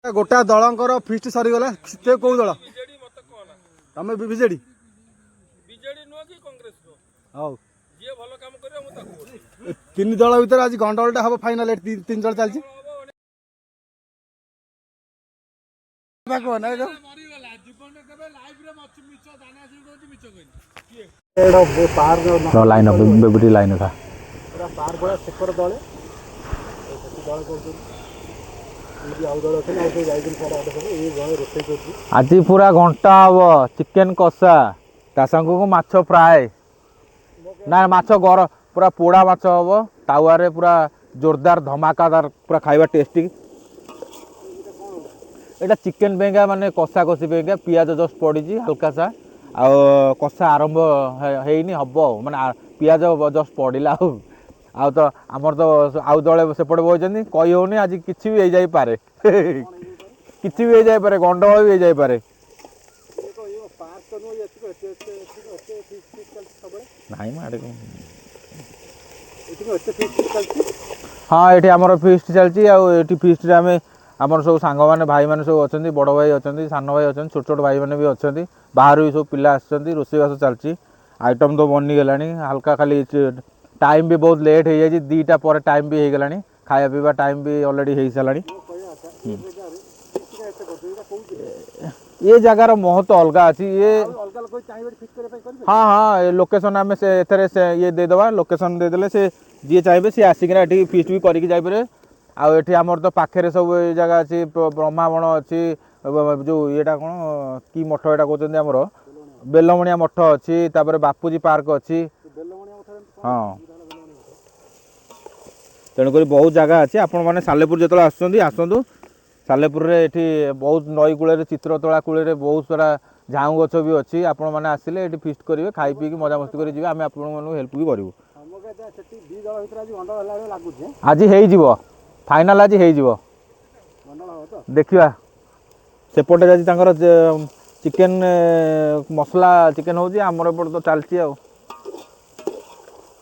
ଗୋଟା ଦଳଙ୍କର ଫିଷ୍ଟ ସରିଗଲା। ସେ କୋଉ ଦଳ? ତମେ ବି ବିଜେଡି? ବିଜେଡି ନୁହଁ କି କଂଗ୍ରେସ ନୁହଁ। ହଉ। ଯିଏ ଭଲ କାମ କରିବ, ମୁଁ ତାକୁ ଭୋଟ ଦେବି। ଏ ତିନି ଦଳ ଭିତରେ ଆଜି ଗଣ୍ଡଗୋଳଟା ହବ ଫାଇନାଲ। ତିନି ଦଳ ଚାଲିଛି। କୁହ ନା ଏଇଟା। ଲାଇନ ବେବୁଟି ଲାଇନ था। ପୁରା ପାର୍କ ଭଳିଆ ସେକର ଦଳେ, ସେଠି ଦଳେ କରୁଛନ୍ତି। ଏଇଠି ଆଉ ଦଳେ ଅଛନ୍ତି, ଆଉ ସବୁ ଯାଇଛନ୍ତି ସିଆଡ଼େ ଆଡ଼େ ସବୁ। ଏଇ ଜଣେ ରୋଷେଇ କରୁଛି। ଆଜି ପୁରା ଘଣ୍ଟା ହବ ଚିକେନ କଷା, ତା ସାଙ୍ଗକୁ ମାଛ ଫ୍ରାଏ ନା ମାଛ ଗର ପୁରା ପୋଡ଼ା ମାଛ ହବ ତାୱାରେ, ପୁରା ଜୋରଦାର ଧମାକାଦାର ପୁରା ଖାଇବା ଟେଷ୍ଟି। ଏଇଟା ଚିକେନ ପାଇଁକା, ମାନେ କଷା କଷି ପାଇଁକା ପିଆଜ ଜଷ୍ଟ ପଡ଼ିଛି ହାଲକା ସା, ଆଉ କଷା ଆରମ୍ଭ ହେଇନି, ହବ ଆଉ। ମାନେ ପିଆଜ ଜଷ୍ଟ ପଡ଼ିଲା। ଆଉ ତ ଆମର ତ ଆଉ ଦଳେ ସେପଟେ ବଇଛନ୍ତି, କହି ହଉନି, ଆଜି କିଛି ବି ହେଇଯାଇପାରେ, କିଛି ବି ହେଇଯାଇପାରେ, ଗଣ୍ଡଗୋଳ ବି ହେଇଯାଇପାରେ। ପାର୍କ ତ ନୁହଁ, ଏତିକି ଏତେ ଏତେ ଏତିକି ଏତେ ଫିଷ୍ଟ ଫିଷ୍ଟ ଚାଲିଛି ସବୁବେଳେ? ନାଇଁ ମ ଆଡ଼େ କଣ। ଏଠି ଏତେ ଫିଷ୍ଟ ଫିଷ୍ଟ ଚାଲିଛି? ହଁ, ଏଠି ଆମର ଫିଷ୍ଟ ଚାଲିଛି। ଆଉ ଏଠି ଫିଷ୍ଟରେ ଆମେ ଆମର ସବୁ ସାଙ୍ଗମାନେ, ଭାଇମାନେ ସବୁ ଅଛନ୍ତି। ବଡ଼ ଭାଇ ଅଛନ୍ତି, ସାନ ଭାଇ ଅଛନ୍ତି, ଛୋଟ ଛୋଟ ଭାଇମାନେ ବି ଅଛନ୍ତି, ବାହାରୁ ବି ସବୁ ପିଲା ଆସିଛନ୍ତି। ରୋଷେଇବାସ ଚାଲିଛି, ଆଇଟମ୍ ତ ବନିଗଲାଣି, ହାଲକା ଖାଲି ଟାଇମ୍ ବି ବହୁତ ଲେଟ୍ ହେଇଯାଇଛି। 2ଟା ପରେ ଟାଇମ୍ ବି ହେଇଗଲାଣି, ଖାଇବା ପିଇବା ଟାଇମ୍ ବି ଅଲରେଡ଼ି ହେଇସାରିଲାଣି। ମୋ କହିବା କଥା, ଏ ଜାଗାରେ ଫିଷ୍ଟ ଏତେ କରୁଛ, ଏଇଟା କୋଉ ଜାଗା? ଏ ଜାଗାର ମହତ୍ଵ ଅଲଗା ଅଛି ଇଏ। ଆଉ ଅଲଗା ଲୋକ ଚାହିଁବେ ଫିଷ୍ଟ କରିବା ପାଇଁ, କରିବେ? ହଁ, ଏ ଲୋକେସନ୍ ଆମେ ସେ ଏଥିରେ ସେ ଇଏ ଦେଇଦେବା। ଲୋକେସନ୍ ଦେଇଦେଲେ ସେ ଯିଏ ଚାହିଁବେ ସିଏ ଆସିକିନା ଏଠି ଫିଷ୍ଟ ବି କରିକି ଯାଇପାରିବେ। ଆଉ ଏଠି ଆମର ତ ପାଖରେ ସବୁ ଏ ଜାଗା ଅଛି, ବ୍ରହ୍ମାବଣ ଅଛି, ଯେଉଁ ଇଏଟା କ'ଣ କି ମଠ ଏଇଟା କହୁଛନ୍ତି, ଆମର ବେଲମଣିଆ ମଠ ଅଛି, ତାପରେ ବାପୁଜୀ ପାର୍କ ଅଛି। ବେଲମଣିଆ ମଠ ଏମିତି କ'ଣ? ହଁ, ତେଣୁକରି ବହୁତ ଜାଗା ଅଛି। ଆପଣମାନେ ସାଲେପୁର ଯେତେବେଳେ ଆସୁଛନ୍ତି, ଆସନ୍ତୁ ସାଲେପୁରରେ। ଏଠି ବହୁତ ନଈ କୂଳରେ, ଚିତ୍ରତୋଳା କୂଳରେ ବହୁତ ସାରା ଝାଉଁ ଗଛ ବି ଅଛି। ଆପଣମାନେ ଆସିଲେ ଏଠି ଫିଷ୍ଟ କରିବେ, ଖାଇ ପିଇକି ମଜାମସ୍ତି କରି ଯିବେ। ଆମେ ଆପଣମାନଙ୍କୁ ହେଲ୍ପ ବି କରିବୁ। ଆମ ସେଠି ଦି ଦଳ ଭିତରେ ଆଜି ଗଣ୍ଡଗୋଳ ହେଲା ଭଳିଆ ଲାଗୁଛି। ଆଜି ହେଇଯିବ ଫାଇନାଲ, ଆଜି ହେଇଯିବ। ଗଣ୍ଡଗୋଳ ହବ ତ? ଦେଖିବା। ସେପଟେ ଆଜି ତାଙ୍କର ଚିକେନ ମସଲା ଚିକେନ ହେଉଛି, ଆମର ଏପଟେ ତ ଚାଲିଛି ଆଉ।